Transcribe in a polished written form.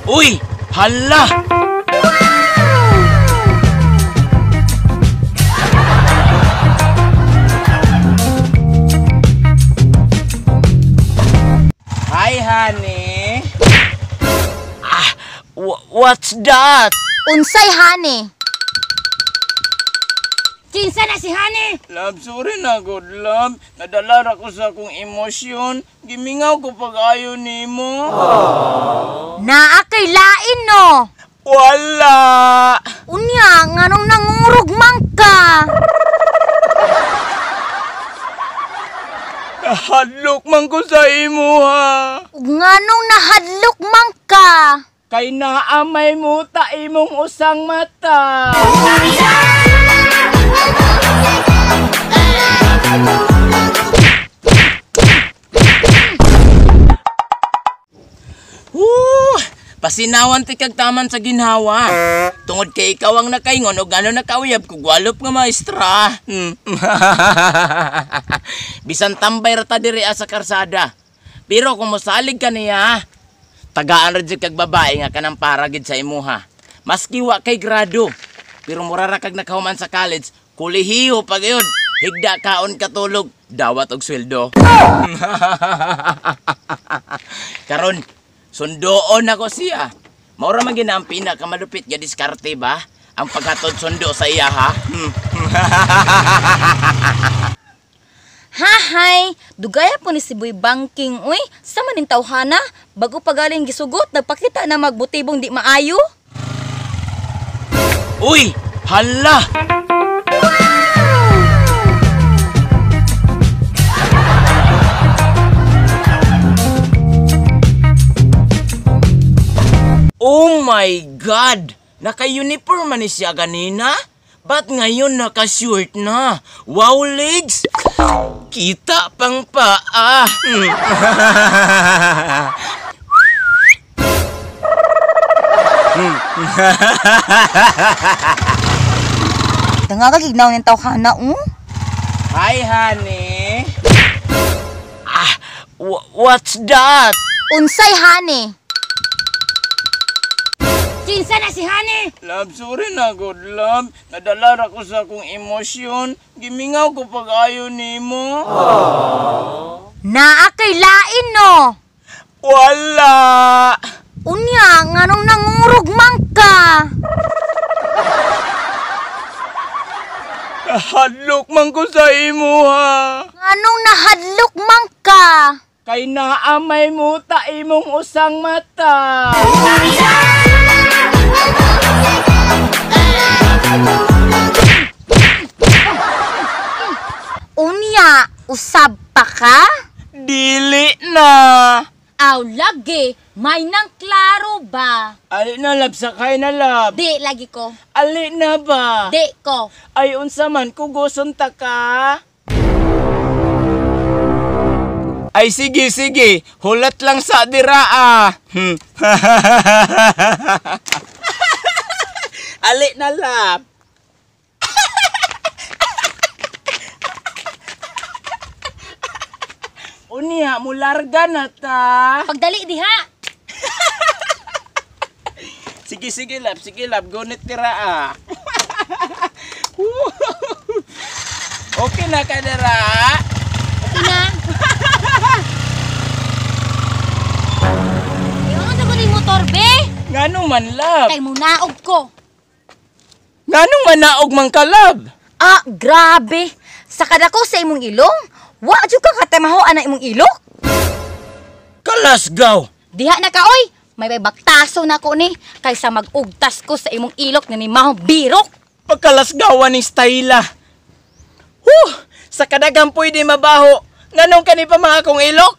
Uy! Hala! Hi, honey. Ah, what's that? Unsay honey? Kinsa na si honey? Love, sorry na, good love. Nadala ra ko sa akong emosyon. Gimingaw ko pag-ayo nimo. Naa kay lain no? Wala! Unya, nganong nangurog man ka? Nahadlok man ko sa imo ha. Ug nganong nahadlok man ka? Kay naamay mo ta imong usang mata. Woo! Pasinawan ti kag taman sa ginhawa. Tungod kay ikaw ang nakaingon og ano nakauyab kog walop nga maestra. Bisan tambay ra ta diri sa karsada. Pero kung mosalig ka niya, tagaan ra jud kag babae nga kanang para gid sa imuha. Maski wa kay grado, pero mura ra kag nakahuman sa college, kulihiyo pa gyud. Higda kaon katulog, dawat og sweldo. Karon sundoon ako siya. Maura man gina ang pinakamalupit nga diskarte ba? Ang paghatod sundo sa iya ha. Hahay, dugaya po ni si Boy Banking uy. Sa maning tawhana, bago pa galing gisugot, nagpakita na magbutibong di maayo. Uy, hala. Oh my God! Naka-uniform man ni siya ganina? Ba't ngayon naka-shirt na? Wow, legs! Kita pang paa! Dangagignaw ng tawhana, oh? Hi, honey! Ah, what's that? Unsay, honey? Kinsa na si honey? Love, sorry na, good love. Nadala ra ko sa akong emosyon. Gimingaw ko pag-ayo nimo. Naa kay lain no? Wala! Unya, nganong nangurog man ka? Nahadlok man ko sa imo ha. Nganong nahadlok man ka? Kay naamay mo ta imong usang mata. Unya, usab pa ka? Dili na. Aw, lagi, may nang klaro ba? Ali na, love, sakay na, love. Di, lagi ko. Ali na ba? Di ko. Ay, unsa man, kugoson ta ka? Ay, sige, sige. Hulat lang sa diraa. Ali na, love. Unya, mularga na ta. Pagdali diha. Sige, sige, love. Sige, love. Gunit tira, ah. Okay na ka dira? Okay na. Iwan sa kuning motor, be. Ngano man, love? Kay munaog ko. Nganong manaog man ka, love? Ah, grabe. Sa kadako sa imong ilong, wa jud ka katamahoan ang imong ilok. Kalasgaw. Diha na ka, oy. May baktaso na ko ni kaysa magugtas ko sa imong ilok nga ni mahong birok. Pagkalasgawan ni Styla. Huh! Sa kadagang pwede mabaho. Nganong kani pa mga akong ilok?